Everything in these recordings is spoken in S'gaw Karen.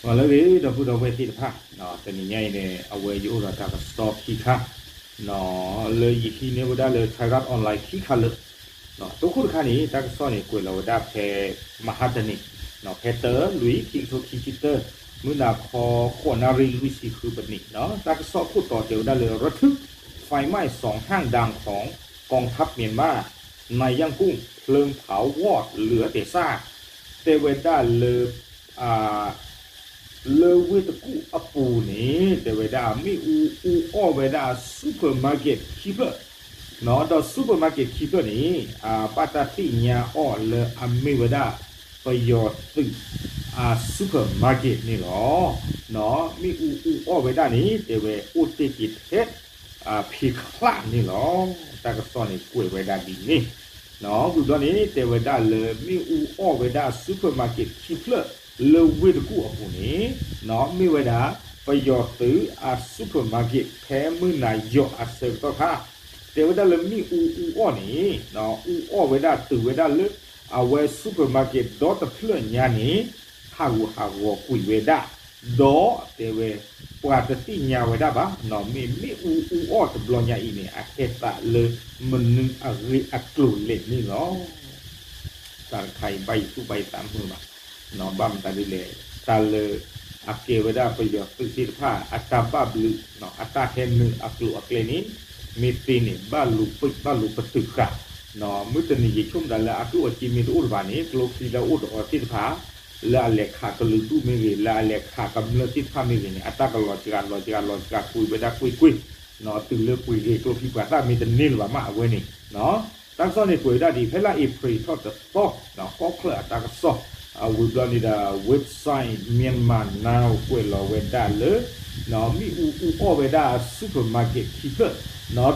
ဂီၤလၢအဂ့ၤ ဒီပုၢ်ဒီဝဲၢ်သ့ၣ်တဖၣ်, တနံၤညါအံၤန့ၣ် အဝဲယအိၣ်ဒီးတၢ်ကစီၣ်ခံခါ လၢယဟံးန့ၢ်ဝဲဒၣ်လၢ Thairath Online ခံခါလၢာ်, တိခိၣ်တခါန့ၣ် တၢ်ကစီၣ်န့ၣ် ကွဲးလီၤဝဲဒၣ်ဖဲ မဟါတနံၤ ဖဲတၢ လွံၢ် ခံကထိခံဆံတၢ မုၢ်နၤခီ ဃိးနၣ်ရံၣ် လွံၢ်ဆံဃုပနံး, တၢ်ကစီၣ်ခိၣ်တီတဲဝဲဒၣ်လၢ ระทึก ไฟไหม้สองห้างดังของกองทัพเมียนมา ในย่างกุ้ง เพลิงเผาวอดเหลือแต่ซาก တဲဝဲဒၣ်လၢ လၢဝ့ၢ်တကူၣ်အပူၤန့ၣ် တဲဝဲဒၣ် မ့ၣ်အူအူအီၣ်ဝဲဒၣ် supermarket ခံဖျၢၣ်, ဒီး supermarket ခံဖျၢၣ်န့ၣ် ဘၣ်တၢ်သ့ၣ်ညါအီၤလၢအမ့ၢ်ဝဲဒၣ် ပယီၤသုး supermarket န့ၣ်လီၤ. မ့ၣ်အူအူအီၣ်ဝဲဒၣ်န့ၣ် တဲဝဲအိၣ်တ့ၢ်က့ၤထဲ ဖံချၣ်န့ၣ်လီၤ. တၢ်ကစီၣ်န့ၣ်ကွဲးဝဲဒၣ်ဒ်န့ၣ်, ဝံၤဘျီန့ၣ် တဲဝဲဒၣ်လၢမ့ၣ်အူအီၣ်ဝဲဒၣ် supermarket ခံဖျၢၣ်လၢဝ့ၢ်တကူၣ်အပူၤန့ၣ် မ့ၢ်ဝဲဒၣ် ပယီၤသုးအ supermarket ဖဲမုၢ်နၤယီၤအဆၢကတီၢ်ခါ, တဲဝဲဒၣ်လၢမ့ၣ်အူအူအီၣ်န့ၣ် အူအီၣ်ဝဲဒၣ်တုၤဝဲဒၣ်လၢ အဝဲ supermarket ဒီတဖျၢၣ်ညါန့ၣ် ဟးဂူာ်ဟးဂီၤကွံာ်ဝဲဒၣ်, ဒီးတဲဝဲ ပှၤတသ့ၣ်ညါဝဲဒၣ်ဘၣ်, မ့ၢ်မ့ၣ်အူအူအီၣ်တဘျီညါအံၤန့ၣ် အဟဲသးလၢမနုၤအဂ့ၢ်အကျိၤလဲၣ်န့ၣ်လီၤ. တၢ်တခါအံၤ ဘၣ်ယသူၣ်ဘၣ်ယသးမုာ်ဘၣ်, ဘၣ်မတၤဒ်လဲၣ်, တၢ်လၢ အကဲဝဲဒၣ်ပယီၤသုးသ့ၣ်တဖၣ် အတၢ်ဘၣ်ဘျုး အတၢ်ဟဲနုာ်အကျိၤအကျဲန့ၣ် မ့ၢ်သ့န့ၣ် ဘၣ်လူၤပံး ဘၣ်လူၤပတုာ်ဃာ်, မုၢ်တနံၤယဆိကမိၣ်ဒၣ်လၢအကျိၣ်အစ့မ့ၢ်တအိၣ်တဘၣ်န့ၣ် ကျိချံလၢအအိၣ်ဒီးအီၤသ့ၣ်တဖၣ် လၢအလဲၤခးကလုာ်ဒူၣ်မ့ၢ်ဂ့ၤ လၢအလဲၤခးကမျၢၢ်သ့ၣ်တဖၣ်မ့ၢ်ဂ့ၤန့ၣ် အတၢ်ကလီၤစှၤ လီၤစှၤ လီၤစှၤကွံာ်ဝဲဒၣ်ကွ့ၢ်ကွ့ၢ်, တုၤလၢပှ့ၤဂ့ၤကျိချံပှၤသၣ်မ့ၢ်တန့ၢ်လၢၤဘၣ်မးအဝဲန့ၣ် တၢ်ကစီၣ်န့ၣ်ကွဲးဝဲဒၣ်ဒ် ဖဲလါအ့ဖြ့ၣ်ထီၣ်တသီ ကီၢ်ချၢၣ်အတၢ်ကစီၣ်, ဝံၤဘျီန့ၣ်ဒီး website Myanmar Now ကွဲးလီၤဝဲဒၣ်လၢ မ့ၣ်အူအူအီၣ်ဝဲဒၣ် supermarket ခံဖျၢၣ်,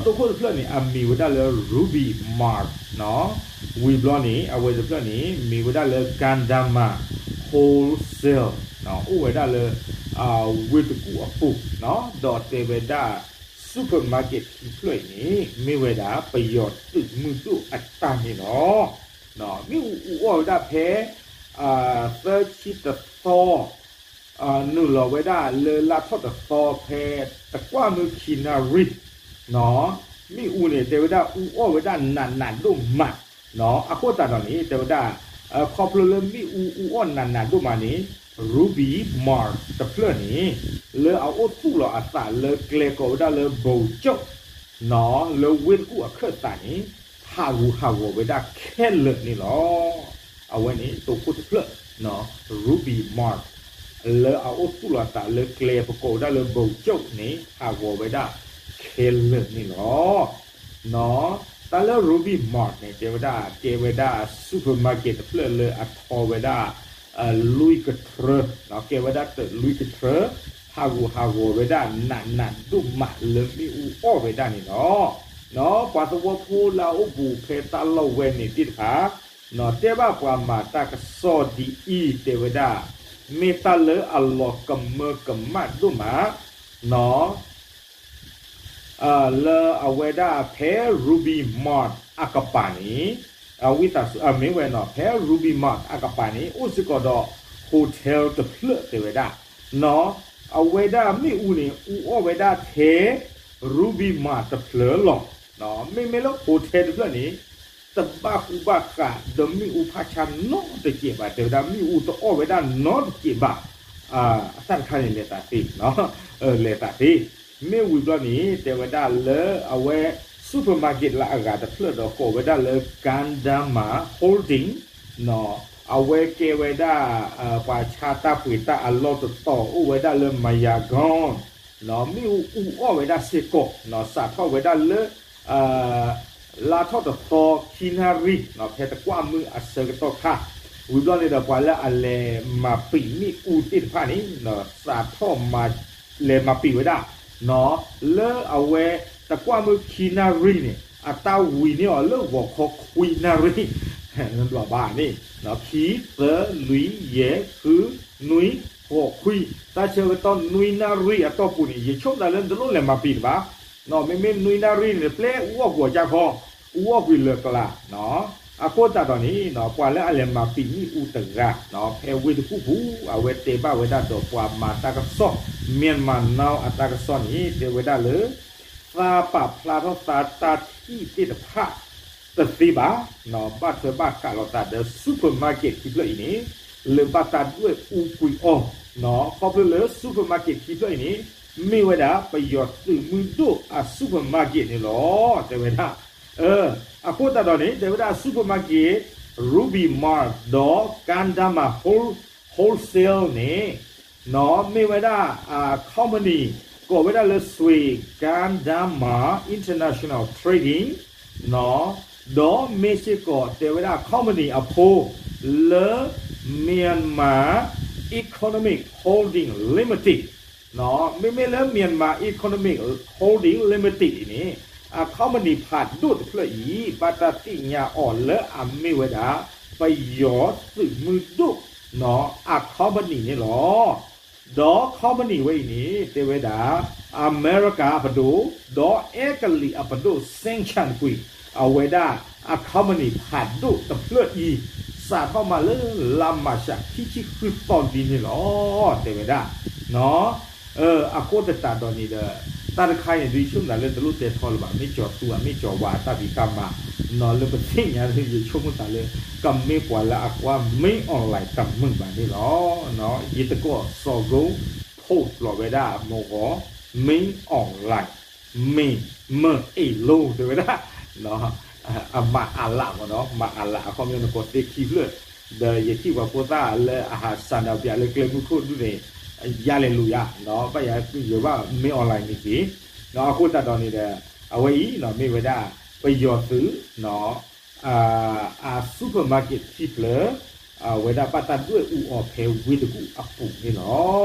တိခိၣ်တဖျၢၣ်န့ၣ် အမံၤဝဲဒၣ်လၢ Ruby Mart, ဝံၤဘျီန့ၣ် အဝဲတဖျၢၣ်န့ၣ် မံၤဝဲဒၣ်လၢ Gandama Wholesale, အိၣ်ဝဲဒၣ်လၢ ဝ့ၢ်တကူၣ်အပူၤ, ဒီးတဲဝဲဒၣ် supermarket ခံဖျၢၣ်အံၤန့ၣ် မ့ၢ်ဝဲဒၣ်ပယီၤသုးမုၢ်ဒိၣ်အတၢ်န့ၣ်လီၤ. မ့ၣ်အူအူအီၣ်ဝဲဒၣ်ဖဲ သၢဆံတသီ နုာ်လီၤဝဲဒၣ်လၢလါထီၣ်တသီဖဲ တကွၢ်မုၢ်ခံနၣ်ရံၣ်, မ့ၣ်အူန့ၣ် တဲဝဲဒၣ်အူအီၣ်ဝဲဒၣ်နးနးဒိၣ်မး, အဃိသတးဒီးန့ၣ် တဲဝဲဒၣ် ခီဖျိလၢမ့ၣ်အူအူအီၣ်နးနးဒိၣ်မးန့ၣ် Ruby Mart တဖျၢၣ်န့ၣ် လၢအအိၣ်သူၣ်လီၤအသးလၢကျဲကိးဝဲဒၣ်လၢ ဘိၣ်ကၠိၣ် လၢဝ့ၢ်တကူၣ်အခၢၣ်သးန့ၣ် ဟးဂူာ်ဟးဂီၤဝဲဒၣ်ခဲလၢာ်န့ၣ်လီၤ. အဝဲန့ၣ် တိခိၣ်တဖျၢၣ် Ruby Mart လၢအအိၣ်သူၣ်လီၤသးလၢကျဲပကိးဝဲဒၣ်လၢ ဘိၣ်ကၠိၣ်န့ၣ် ဟးဂီၤဝဲဒၣ်ခဲလၢာ်န့ၣ်လီၤ. တၢ်လၢ Ruby Mart န့ၣ် တဲဝဲဒၣ် ကဲဝဲဒၣ် supermarket တဖျၢၣ်လၢအထီဝဲဒၣ် လွံၢ်ကထြၢ, ကဲဝဲဒၣ်တၢ်လွံၢ်ကထြၢ, ဟးဂူာ်ဟးဂီၤဝဲဒၣ်နးနးဒိၣ်မးလၢမ့ၣ်အူအီၣ်ဝဲဒၣ်န့ၣ်လီၤ. ပှၤသဝီဖိလၢအအိၣ်ဘူးဖဲတၢ်လီၢ်ဝဲန့ၣ်သ့ၣ်တဖၣ် တဲဘၣ်ပှၤမၤတၢ်ကစီၣ်ဒ်အံၤ တဲဝဲဒၣ် မ့ၢ်တၢ်လၢအလီၤကမၢကမၣ်ဒိၣ်မး လၢအဝဲဒၣ်ဖဲ Ruby Mart အကပၤန့ၣ်, ဝံသးစူၤ မ့ၢ်ဝဲနီၤ ဖဲ Ruby Mart အကပၤန့ၣ် အိၣ်စ့ၢ်ကီးဒီး hotel တဖျၢၣ်တဲဝဲဒၣ်, အဝဲဒၣ်မ့ၣ်အူန့ၣ် အူအီၣ်ဝဲဒၣ်ထဲ Ruby Mart တဖျၢၣ်လီၤ. မ့မ့ၢ်လၢ hotel တဖျၢၣ်န့ၣ် တဘၣ်ဃူဘၣ်ဃးဒီးမ့ၣ်အူဖးဆါနီတစဲးဘၣ် တဲဝဲဒၣ် မ့ၣ်အူတအီၣ်ဝဲဒၣ်နီတစဲးဘၣ် အတၢ်တခါန့ၣ် လဲၤသးသ့, လဲၤသးသ့, မ့ၢ်ဝံၤဘျီန့ၣ် တဲဝဲဒၣ်လၢအဝဲ supermarket လၢအဂၤတဖျၢၣ်ဒီးကိးဝဲဒၣ်လၢ Gandama Holding အဝဲကဲဝဲဒၣ် ပှၤဆါတၢ်ပှ့ၤတၢ်အလီၢ်တတီၤ အိၣ်ဝဲဒၣ်လၢ Mayagon မ့ၣ်အူအူအီၣ်ဝဲဒၣ်စ့ၢ်ကီး စးထီၣ်ဝဲဒၣ်လၢ လါထီၣ်တသီ ခံနၣ်ရံၣ် ဖဲတကွၢ်မုၢ်အဆၢကတီၢ်ခါ, ဝံၤဘျီန့ၣ်ဒီး ပှၤလၢအလဲၤမၤပံာ်မ့ၣ်အူသ့ၣ်တဖၣ်န့ၣ် စးထီၣ်မၤ လဲၤမၤပံာ်ဝဲဒၣ် လၢအဝဲတကွၢ်မုၢ်ခံနၣ်ရံၣ်န့ၣ် အတၢ်ဝံၤန့ၢ်အီၤလၢဂီၤခီခွံနၣ်ရံၣ် နဘၣ်န့ၣ် ခံ သၢ လွံၢ် ယဲၢ် ဃု နွံ ဃိး ခွံ, တၢ်ဆၢကတီၢ်နွံနၣ်ရံၣ်အတီၢ်ပူၤန့ၣ် ယဆိကမိၣ်လၢနတလိၣ်လဲၤမၤပံာ်တဘၣ်, မ့မ့ၢ်နွံနၣ်ရံၣ်န့ၣ် ပျဲအူအီၣ်ကွံာ်အီၤကၢ်ခီ, အူအီၣ်ကွံာ်လၢာ်ကျါ, အဃိသတးဒီးန့ၣ် ပှၤလၢအလဲၤမၤပံာ်မ့ၣ်အူတဂၤ ဖဲဝ့ၢ်တကူၣ်ပူၤ အဝဲတဲဘၣ်ဝဲဒၣ်ဒီးပှၤမၤတၢ်ကစီၣ် Myanmar Now အတၢ်ကစီၣ်န့ၣ် တဲဝဲဒၣ်လၢ သးပာ်ဖျါထီၣ်သးတၢ်ထံၣ်သ့ၣ်တဖၣ် တသ့ဘၣ်, ဘၣ်ထွဲဘၣ်ဃးလိာ်သးဒီး supermarket ခံဖျၢၣ်အံၤန့ၣ် လၢဘၣ်တၢ်ဒွဲၣ်အူကွံာ်အီၤ, ခီဖျိလၢ supermarket ခံဖျၢၣ်အံၤန့ၣ် မ့ၢ်ဝဲဒၣ်ပယီၤသုးမုၢ်ဒိၣ်အ supermarket န့ၣ်လီၤ တဲဝဲဒၣ်. အဃိသတးဒီးန့ၣ် တဲဝဲဒၣ် supermarket Ruby Mart ဒီး Kandama Whole- Wholesale န့ၣ် မ့ၢ်ဝဲဒၣ် company ကိးဝဲဒၣ်လၢ စွ့ၤ Kandama International Trading ဒီးမ့ၢ်စ့ၢ်ကီးတဲဝဲဒၣ် company အဖိလၢ Myanmar Economic Holding Limited မ့မ့ၢ်လၢ Myanmar Economic Holding Limited အံၤန့ၣ် အ company ဖးဒိၣ်တဖျၢၣ်အံၤ ဘၣ်တၢ်သ့ၣ်ညါအီၤလၢအမ့ၢ်ဝဲဒၣ် ပယီၤသုးမုၢ်ဒိၣ် အ company န့ၣ်လီၤ. ဒီး company ဝဲအံၤန့ၣ် တဲဝဲဒၣ် အမဲရကၤအပဒိၣ် ဒီးအဲကလံးအပဒိၣ် စဲၣ်ခၠၣ်ကွံာ် အဝဲဒၣ်အ company ဖးဒိၣ်တဖျၢၣ်အံၤ စးထီၣ်မးလၢ လါမၢ်ၡးခံဆံဃုသီလံန့ၣ်လီၤ တဲဝဲဒၣ်. အဃိသတးဒီးန့ၣ်ဒီး တၢ်တခါအံၤန့ၣ် ဒုးဆိကမိၣ်သးလၢတလိၣ်တဲထီလၢၤဘၣ် မ့ၢ်ကၠီၤသူ မ့ၢ်ကၠီၤဝါအတၢ်ဖံးတၢ်မၤ လၢပသ့ၣ်ညါလၢ ယဆိကမိၣ်သးလၢ ကမ့ၢ်ပှၤလၢအကွၢ် မင်းအောင်လှိုင် တမုာ်ဘၣ်န့ၣ်လီၤ. ယတကိးစီၤကိ post လီၤဝဲဒၣ်မဂီၤ မင်းအောင်လှိုင် မင်း မအ့ၣ်လိ တဲဝဲဒၣ် အမၤအလးမ့ၢ်နီၤ မၤအလးအခီပညီနကိးသ့ခံဖျၢၣ် ဒီးယထံၣ်ပှၤဖိသၣ်လၢအဟးစးဒီးပျးလၢကျဲမုၢ်ခိၣ်ဒူၣ်န့ၣ် ယါလဲၤလူၤယါ ဘၣ်ယၤယဘၣ် မင်းအောင်လှိုင် န့ၣ်က့ၤ အဃိသတးဒီးန့ၣ်ဒီး အဝဲအံၤမ့ၢ်ဝဲဒၣ် ပယီၤသုး အ supermarket ခံဖျၢၣ် အဝဲဒၣ်ဘၣ်တၢ်ဒွဲၣ်အူအီၤဖဲဝ့ၢ်တကူၣ်အပူၤန့ၣ်လီ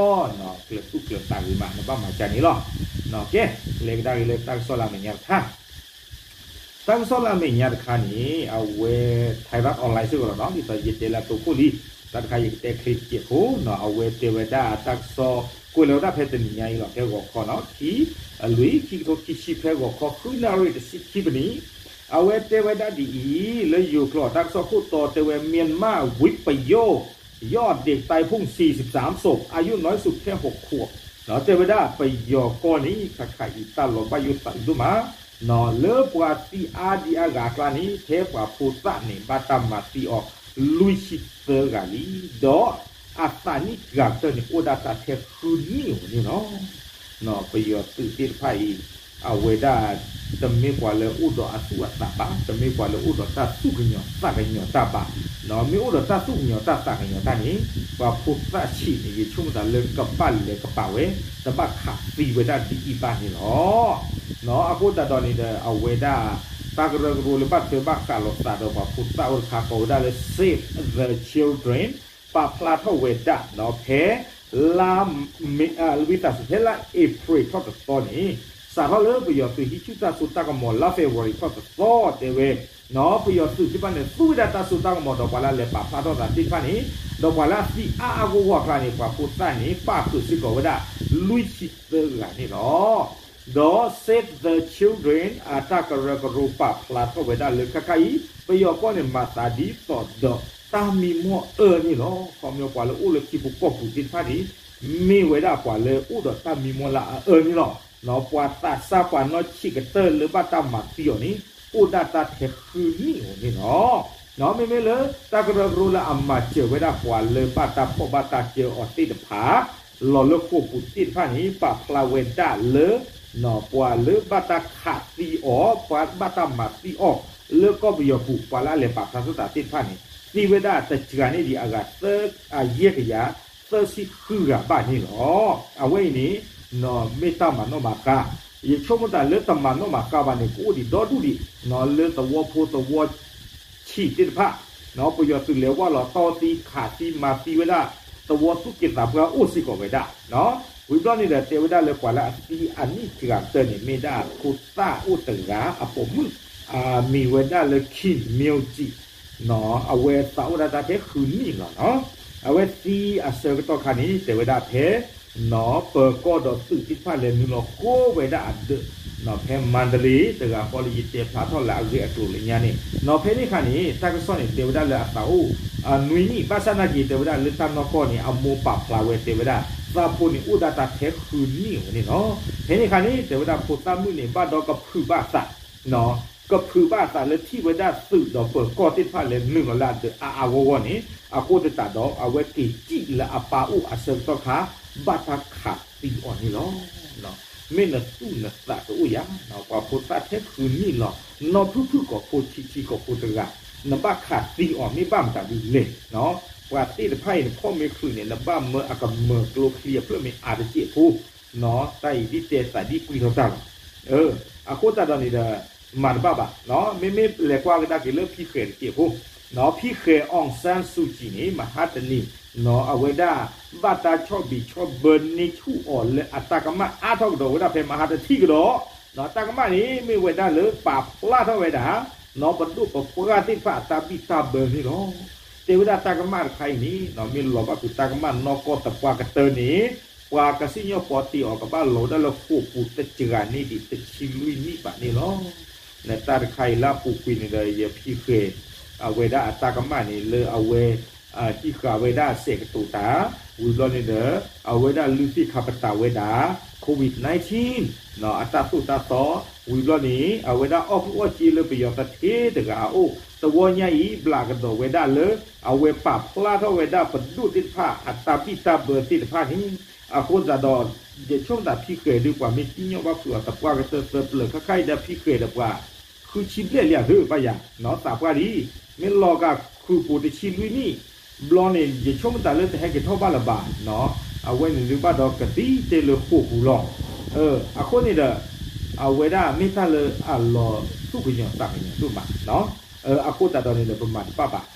ၤ. ကျၢၤသူၣ်ကျၢၤသးဂ့ၤမး နဘၣ်မၤကၢန့ၣ်လီၤ. ကဲ လဲၤကဒါက့ၤလၢတၢ်ကစီၣ်လၢအမဲာ်ညါတခါ တၢ်ကစီၣ်လၢအမဲာ်ညါတခါန့ၣ် အဝဲ Thairath Online စ့ၢ်ကီးလီၤနီၤ ဒ်သိးယတဲလၢအတိာ်ခိၣ်လံ တၢ်တခါယကတဲချ့တစဲးဖိနီၤ အဝဲတဲဝဲဒၣ်တၢ်ကစီၣ် ကွဲးလီၤဝဲဒၣ်ဖဲတနံၤညါအံၤလီၤ ဖဲဂီၤခီနီၤ ခံ လွံၢ် ခံကထိခံဆံ ဖဲဂီၤခီ ဃုနၣ်ရံၣ်တဆံခံပနံၣ် အဝဲတဲဝဲဒၣ်ဒ်အံၤ လၢယိၤကျိာ်တၢ်ကစီၣ်ခိၣ်တီတဲဝဲ မြန်မာ့ဝိပယို ယီၣ်ဒ့းတၢ်ဖူၣ် သီးစပ်း အယုၣ်နီၢ်ဆူၣ်ခဲဟိၣ်ခိၣ် တဲဝဲဒၣ်ပယီၤကီၢ်န့ၣ် ခါခါအံၤတၢ်လီၤဘၣ်ယိၣ်သးဒိၣ်မး လၢပှၤသံအါဒံအါဂၤအကျါန့ၣ် ထဲပှၤဖိသၣ်န့ၣ် ဘၣ်တၢ်မၤသံအီၤ လွံၢ်ဆံသၢဂၤလံ ဒီးအသးနံၣ်တဂၤကတၢၢ်န့ၣ် အိၣ်ဒၣ်တၢ်ထဲဃုနံၣ်ဧိၤန့ၣ်လီၤ. ပယီၤသုးသ့ၣ်တဖၣ်အံၤ အဝဲဒၣ် တမ့ၢ်ပှၤလၢအိၣ်ဒီးအသူၣ်အသးဘၣ်, တမ့ၢ်ပှၤလၢအိၣ်ဒီးတၢ်သူၣ်ကညီၤသးကညီၤတၢ်ဘၣ်, မ့ၢ်အိၣ်ဒီးတၢ်သူၣ်ကညီၤတၢ်သးကညီၤတၢ်န့ၣ် ပှၤဖိသၣ်ဆံးန့ၣ် ယဆိကမိၣ်သးလၢကဘၣ်လဲၤကပာ်ဝဲ, တဘၣ်ခးသံဝဲဒၣ်ဒ်အံၤဘၣ်န့ၣ်လီၤ. အဃိသတးဒီးန့ၣ်ဒီး အဝဲဒၣ် တၢ်ကရၢကရိလၢဘၣ်ထွဲဘၣ်ဃးလိာ်သးဒီးပှၤဖိသၣ်အိၣ်တခါ ကိးဝဲဒၣ်လၢ Save the Children ပာ်ဖျါထီၣ်ဝဲဒၣ်ဖဲ လါမ့ၤ ဝံသးစူၤ ဖဲလါအ့ဖြ့ၣ်ထီၣ်တသီန့ၣ် စးထီၣ်လၢပယီၤသုးဟံးဆူၣ်တၢ်စိတၢ်ကမီၤ လါ February ထီၣ်တသီ တဲဝဲ ပယီၤသုးသ့ၣ်တဖၣ်န့ၣ် သူဝဲဒၣ်တၢ်စိတၢ်ကမီၤဒီးပှၤလၢအလဲၤပာ်ဖျါထီၣ်သးသ့ၣ်တဖၣ်န့ၣ် ဒီးပှၤလၢအသံအါအါဂီၢ်ဂီၢ်အကျါန့ၣ် ပှၤဖိသၣ်န့ၣ် ပာ်ဃုာ်စ့ၢ်ကီးဝဲဒၣ် လွံၢ်ဆံသၢဂၤန့ၣ်လီၤ. ဒီး Save the Children အတၢ်ကရၢကရိပာ်ဖျါထီၣ်ဝဲဒၣ်လၢခဲခါအံၤ ပယီၤကီၢ်န့ၣ် မၤသးဒ်သိးဒီးတၢ်မံမီၢ်အၢန့ၣ်လီၤ. ခီပညီပှၤလၢအိၣ်လၢထံဖိကီၢ်ဖိသ့ၣ်တဖၣ်န့ၣ် မ့ၢ်ဝဲဒၣ်ပှၤလၢအိၣ်ဒီးတၢ်မံမီၢ်လၢအအၢန့ၣ်လီၤ. ပှၤသးစၢ်ပှၤနီၢ်ဆံးကတၢၢ်လၢဘၣ်တၢ်မၤသံအီၤန့ၣ် အိၣ်ဒၣ်တၢ်ထဲဃုနံၣ်ဧိၤန့ၣ်လီၤ. မ့မ့ၢ်လၢတၢ်ကရၢကရိလၢအမၤစၢၤဝဲဒၣ်ပှၤလၢဘၣ်တၢ်ဖှီၣ်ဘၣ်တၢ်စၢအီၤသ့ၣ်တဖၣ် လီၤလၢဃိာ်ပူၤသ့ၣ်တဖၣ်န့ၣ် ပာ်ဖျါဝဲဒၣ်လၢ ပှၤလၢဘၣ်တၢ်ခးသံအီၤ ပှၤဘၣ်တၢ်မၤသံအီၤ လၢကီၢ်ပယီၤပူၤ ပှၤလၢအလဲၤပာ်ဖျါထီၣ်သးသ့ၣ်တဖၣ်န့ၣ် သံဝဲဒၣ်တစှၤန့ၢ်ဒံးအဂၤသၢ အယဲၢ်ကယၤ သၢဆံဃုဂၤဘၣ်န့ၣ်လီၤ. အဝဲအံၤန့ၣ် မ့ၢ်တၢ်မၤနီၣ်မၤဃါ, ယဆိကမိၣ်တၢ်လၢတမၤနီၣ်မၤဃါဘၣ်န့ၣ် ကအိၣ်ဒံးဒီဒူၣ်ဒံး လၢသဝီဖိသဝီဆံးသ့ၣ်တဖၣ် ပယီၤသုးလဲၤဝဲလီၤတီသံခးသံမၤသံဝဲဒၣ် သဝီသူၣ်က့သးပှၢ်အိၣ်စ့ၢ်ကီးဝဲဒၣ်. ဝံၤဘျီန့ၣ်ဒီး တဲဝဲဒၣ်လၢပှၤလၢအသံအနံၣ်တဂၤတၢၢ်န့ၣ် မ့ၢ်ဒၣ်ဖိသၣ်အိၣ်တဂၤအပိာ်မုၣ် မံၤဝဲဒၣ်လၢ Kim Myung Ji အဝဲသးအိၣ်ဒၣ်တၢ်ထဲဃုနံၣ်လီၤ. အဝဲသံအဆၢကတီၢ်ခါန့ၣ် တဲဝဲဒၣ်ဖဲ ပၢၤကီၢ်ဒီးသုးသ့ၣ်တဖၣ်လဲၤနုာ်လီၤဃိဝဲဒၣ်အဒၢး ဖဲမါတလ့တဂၤဃီလၢယတဲဖျါထီၣ်လၢအဂ့ၢ်အကျိၤလၢညါန့ၣ် ဖဲန့ၣ်အခါန့ၣ် တၢ်ကစီၣ်န့ၣ် တဲဝဲဒၣ်လၢအသးအိၣ် နွံနံၣ် ဘၣ်ဆၣ်နာ်က့ၤ တဲဝဲဒၣ်လၢတၢ်နီၢ်ကီၢ်န့ၣ် အမိၢ်ပာ်ဖျါဝဲတဲဝဲဒၣ် သးဖိန့ၣ်အိၣ်ဒၣ်တၢ်ထဲဃုနံၣ်အဝဲန့ၣ်လီၤ. ဖဲန့ၣ်အခါန့ၣ် တဲဝဲဒၣ်ဖိသၣ်မုၣ်န့ၣ် ဘၣ်ဒီးကဖုးဘၣ်အသး ကဖုးဘၣ်အသးလၢထံၣ်ဝဲဒၣ်သုးဒီးပၢၤကီၢ်သ့ၣ်တဖၣ်လဲၤနုာ်လီၤလၢအဒၢးအါအါဂီၢ်ဂီၢ်န့ၣ် အဃိသတးဒီး အဝဲက့ၤစံၣ်လၢအပၢ်အိၣ်အဆၢကတီၢ်ခါ ဘၣ်တၢ်ခးသံအီၤန့ၣ်လီၤ. မ့ၢ်နသူၣ်နသးတအိၣ်ယၤ ပှၤဖိသၣ်ထဲဃုနံၣ်လီၤ နီၢ်ဖုၣ်ဖုၣ်ကိာ်ဖိထံထံကိာ်ဖိတဂၤ နဘၣ်ခးသံအီၤမ့ၢ်ဘၣ်မတၤဒ်လဲၣ်. ပှၤသ့ၣ်တဖၣ်အံၤန့ၣ် ဖီၣ်မ့ၢ်ချုးန့ၣ် နဘၣ်မၢအကမၢၤကျိချံအဖျၢၣ်မ့ၢ်အါတစဲးဖိ တၢ်အံၤဒ်တဲသးဒ်ပှံထီၣ်တၢ်လီၤ. အဃိသတးဒီးန့ၣ်ဒီး မၤတဘၣ်ဘၣ် မ့မ့ၢ်လဲၤကွၢ်ကဒါက့ၤလၢဖံဃဲၤတစဲးဖိ ဖံဃဲၤ အောင်ဆန်းစုကြည် န့ၣ် မဟါတနံၤ အဝဲဒၣ် ဘၣ်တၢ်ဆီၣ်ဘံးဆီၣ်ဘၢန့ၢ်ဆူၣ်အီၤလၢအတၢ်ကမၣ်အါထီၣ်ကဒီးဝဲဒၣ်ဖဲမဟါတထံၣ်ကဒီး တၢ်ကမၣ်န့ၣ် မ့ၢ်ဝဲဒၣ်လၢပာ်ဖျါထီၣ်ဝဲဒၣ် ပဒိၣ်ပပှၢ်သ့ၣ်တဖၣ်အတၢ်ဘံၣ်တၢ်ဘၢန့ၣ်လီၤ. တဲဝဲဒၣ်တၢ်ကမၣ်တခါအံၤန့ၣ် မ့ၢ်လီၤဘၣ်ဃုာ်တၢ်ကမၣ်နီၢ်ကီၢ်သပှၢ်ကတၢၢ်န့ၣ် ပှၤကစံၣ်ညီၣ်ပီတ့အီၤကဘၣ်လီၤဝဲဒၣ်လၢဃိာ်ပူၤတစှၤန့ၢ်ဒံး တဆံလွံၢ်နံၣ်ဘးန့ၣ်လီၤ. နတၢ်တခါအံၤလၢအပူၤကွံာ်န့ၣ်ဒီး ယဖံဃဲၤ အဝဲဒၣ်အတၢ်ကမၣ်န့ၣ် လၢအဝဲ ဟံးဃာ်ဝဲဒၣ်အစဲးကတိၤတၢ် ဝံၤဘျီန့ၣ်ဒီး အဝဲဒၣ်လုၢ်သ့ၣ်ခါပတာ်ဝဲဒၣ် COVID nineteen အတၢ်သိၣ်တၢ်သီ ဝံၤဘျီန့ၣ် အဝဲဒၣ်အီၣ်ကူအီၣ်က့လၢပယီၤသထ့တဂၤအအိၣ် တဝီညါအံၤ ဘျးကဒီးဝဲဒၣ်လၢ အဝဲပာ်ဖျါထီၣ်ဝဲဒၣ်ပဒိၣ်သ့ၣ်တဖၣ်အတၢ်ဘံၣ်တၢ်ဘၢသ့ၣ်တဖၣ်န့ၣ် အဃိသတးဒီး ယဆိကမိၣ်သးဖံဃဲၤဒုး ပှၤမ့ၢ်စံၣ်ညီၣ်ဘၣ်ဃုာ်အီၤသပှၢ်ကတၢၢ်သၢပျၢၤခဲခါအံၤဒီး ဖံဃဲၤဒီးပှၤ ဃုဆံဘျဲၣ်လံဧါ သ့ၣ်ပၢ်ယၤ သးပှၢ်ဒ်အံၤ မ့ၢ်လီၤကဃုာ်ပူၤတဆံလွံၢ်နံၣ် ဘျီန့ၣ် ယဆိကမိၣ်သးလၢတဟဲက့ၤထီၣ်ဘၣ်လၢၤဘၣ် အဝဲန့ၣ်ဒုးဘၣ်ဒီးကသံတဲလၢဃိာ်ပူၤလီၤ. အဃိန့ၣ်ဒီး အဝဲဒၣ်မ့ၢ်တၢ်လၢအလီၤသူၣ်ကညီၤသးကညီၤဒိၣ်မး အဃိသတးဒီးန့ၣ်ဒီး ပမၤတဘၣ်ဘၣ်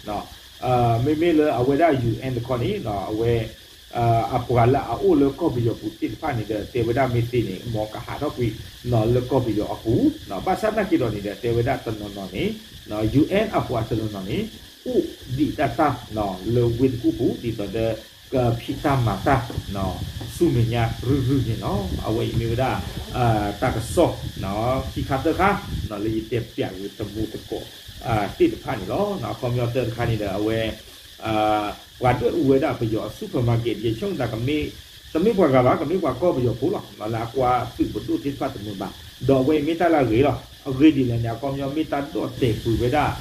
မ့မ့ၢ်လၢအဝဲဒၣ် ယူၣ်အဲၣ် တခီန့ၣ် အဝဲ အပှၤလၢအအိၣ်လၢကီၢ်ပယီၤပူၤသ့ၣ်တဖၣ်န့ၣ်ဒီး တဲဝဲဒၣ်မ့ၢ်သ့န့ၣ် မ်ကဟးထီၣ်ကွံာ် လၢကီၢ်ပယီၤအပူၤ ဘၣ်ဆၣ်သနာ်က့ဒီးန့ၣ်ဒီး တဲဝဲဒၣ်တနီၤနီၤန့ၣ် ယူၣ်အဲၣ် အပှၤတနီၤနီၤန့ၣ် အိၣ်ဒံးတၢ်တၢ် လၢဝ့ၢ်တကူၣ်ပူၤ ဒ်သိးဒီး ကဖံးတၢ်မၤတၢ် ဆူမဲာ်ညါရုၢ်ရုၢ်န့ၣ်လီၤ. အဝဲအံၤမ့ၢ်ဝဲဒၣ် တၢ်ကစီၣ် ခံခါသၢခါ လၢယတဲပျးဂ့ၤတမူတကိး သ့ၣ်တဖၣ်န့ၣ်လီၤ. အခီပညီတၢ်တခါန့ၣ်ဒီး အဝဲ ပှၤဒွဲၣ်အူဝဲဒၣ်ပယီၤအ supermarket ယဆိကမိၣ်သး တမ့ၢ်ပှၤဂၤဘၣ် ကမ့ၢ်ပှၤကီၢ်ပယီၤဖိလီၤ လၢအကွၢ်သုးပဒိၣ်သ့ၣ်တဖၣ်တမုာ်ဘၣ် ဒီးအဝဲအံၤမ့ၢ်တၢ်လၢအဂ့ၤလီၤ. အဂ့ၢ်ဒ်လဲၣ်န့ၣ် အခီပညီမ့ၢ်တၢ်ဒီၣ်တဲာ်ကွံာ်ဝဲဒၣ်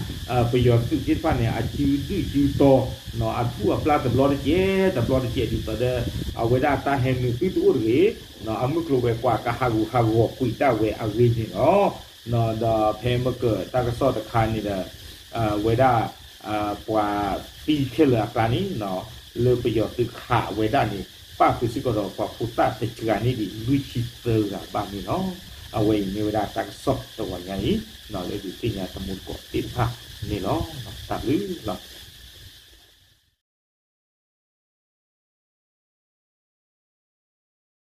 ပယီၤသုးသ့ၣ်တဖၣ်န့ၣ် အစုဒုၣ်စုတီၤ အထူအပျၢ်တဘျီတကဲး တဘျီတကဲး ဒ်သိးဒီး အဝဲဒၣ်တၢ်ဟဲနုာ်သုတအိၣ်တဂ့ၤ အမုၢ်ကျိၤဝဲၤကွာ်ကဟးဂူာ်ဟးဂီၤကွံာ်ဒၣ်ဝဲအဂ့ၢ်န့ၣ်လီၤ. ဒီးဖဲမကၢၤတၢ်ကစီၣ်တခါန့ၣ်ဒီး ဝဲဒၣ် ပှၤသံခဲလၢာ်အကျါန့ၣ် လၢပယီၤသုးခးဝဲဒၣ်န့ၣ် ပၣ်ဃုာ်စ့ၢ်ကီးဒီးပှၤဖိသၣ်တစှၤန့ၢ်ဒံးလွံၢ်ဆံသၢဂၤဘၣ်န့ၣ်လီၤ. အဝဲအံၤမ့ၢ်ဝဲဒၣ်တၢ်ကစီၣ်တဝီညါအံၤ လၢဒုးသ့ၣ်ညါတမူတကိးသ့ၣ်တဖၣ်န့ၣ်လီၤ. တၢ်ဘျုးလီၤ.